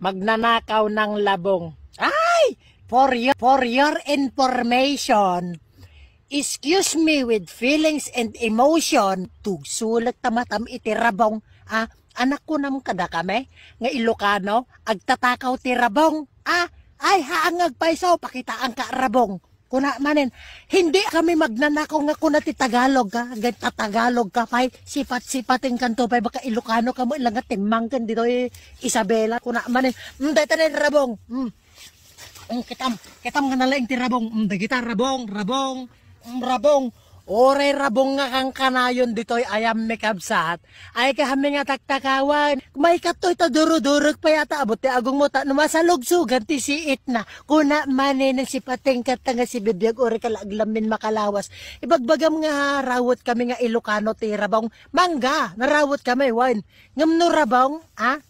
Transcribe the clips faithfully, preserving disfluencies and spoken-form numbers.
Magnanakaw ng labong. Ay! For your, for your information, excuse me with feelings and emotion, tugsulek ta matam iti rabong. Ah, anak ko nam kada kami, nga Ilocano, agtatakaw ti rabong. Ah, ay, haang agpayso, pakitaanka rabong. Kuna manen, hindi kami magnanakaw nga kuna ti Tagalog ka, agtattagaluga pay, sipat-sipaten kanto pay, baka Ilocano ka mo, ilang nga timmangken ditoy Isabela, kuna manen, mm, dayta na rabong, mm. Mm, kitam, kitam nga nalaing ti rabong, mm, dagita rabong, rabong, mm, rabong, oray rabong nga kankanayon ditoy, ayan mi kabsat, ay ka hami nga taktakawan. May katoy ta durudurog pa yata abot ti agong mo ta no masalugsugan ti siit na. Kuna manen sipaten kat nga sibibiag uri ka la aglamin makalawas. Ibagbagam nga rawot kami nga Ilocano ti rabong. Mangga, narawot kami, wen. Ngem no rabong, ah?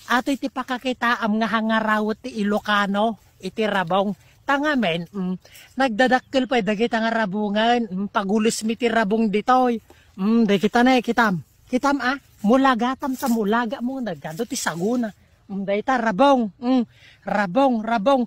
Atoy ti pakakitaam nga hangarawot ti Ilocano iti rabong. Tangamen, mm, nagdadakkel pay dagita nga rabongen. Mm, pagulis mi ti rabong ditoy. Mm, dagita na, eh, kitam. Kitam, ah, mulagatam ta mulaga mo, nagado ti saguna. Mm, dayta, rabong. Mm, rabong, rabong.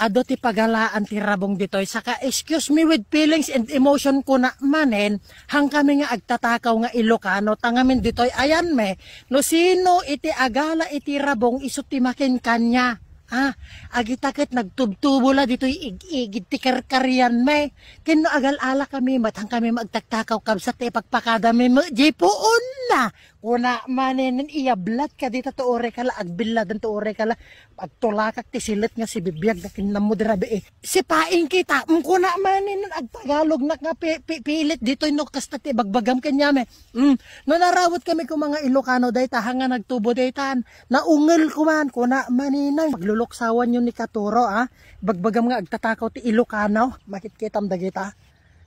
Adu ti pagalaan ti rabong ditoy. Saka, excuse me with feelings and emotion, kuna manen, hankami nga agtatakaw nga Ilocano, tangamen ditoy, ayan me, no sino iti agala iti rabong, isu ti makinkania. Ah, agita ket nagtubtubo la ditoy ig-igid ti karkarian me. Ken no agal-ala kami, met hankami nga agtaktakaw kabsat ti ipakpakada mi, me, di puon na. Kuna manen, iyablat ka dita, to ore ka la, agbilladan to ore ka la, agtulakak ti silet nga sibibiag da ken nammo di rabii. Sipaing kita, mm, kuna manen, agtagalog nak nga pi-, pi-, pilit ditoy no kasta ti bagbagam kaniami. Mm, no narawot kami ko mga Ilocano, dayta, hanga nagtubo daytan, naungel kuman, kuna manen, pagluluksawan yo ni Katuro, ah. Bagbagam nga agtatakaw ti Ilocano, makitkitam dagita.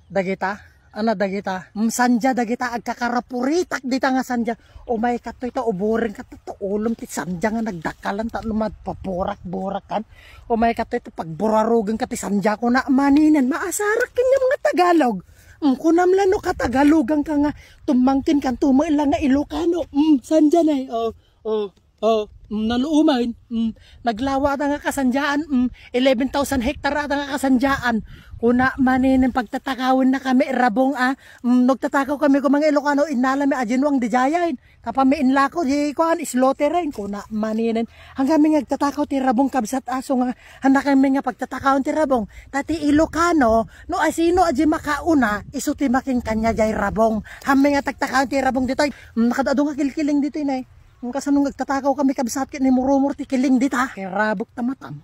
Dagita? Ana dagita? Mm, sandya dagita agkakarapuritak dita nga sandya. Umay katoy ta uburen ka ta ulom ti sandya nga nagdakkalan ta lumat paburak-burakan. Umay katoy ta pagburarugen ka ti sandya ko na maninen maasarak kanya mga Tagalog. Mm, kunam la no katagalugan ka nga tumangkin kan tumaila nga Ilocano. Mm, sandya na eh. Oh, oh. Oh, mm, naluomen. Mm, naglawa ata nga kasandiaan. Mm, eleven thousand hektar ata nga kasandiaan. Kuna maninen pagtatakawen na kami, rabong, ah. Mm, nagtatakaw kami ko mga Ilocano, innala mi a Januang di jayen. Tapami inlako, di kuan, slaughter rin. Kuna maninen. Hanggang mi nga agtatakaw ti rabong kabsat aso nga, handa kami nga pagtatakawan ti rabong. Tati Ilocano, no asino a di makauna, isu ti makinkanya jay rabong. Hami nga tagtakawan ti rabong ditoy. Mm, nakadado nga kilkiling ditoy na eh. Kasano nga agtatakaw kami kabsat ket ni murumur ti kiling dita. Kay rabok ta matam.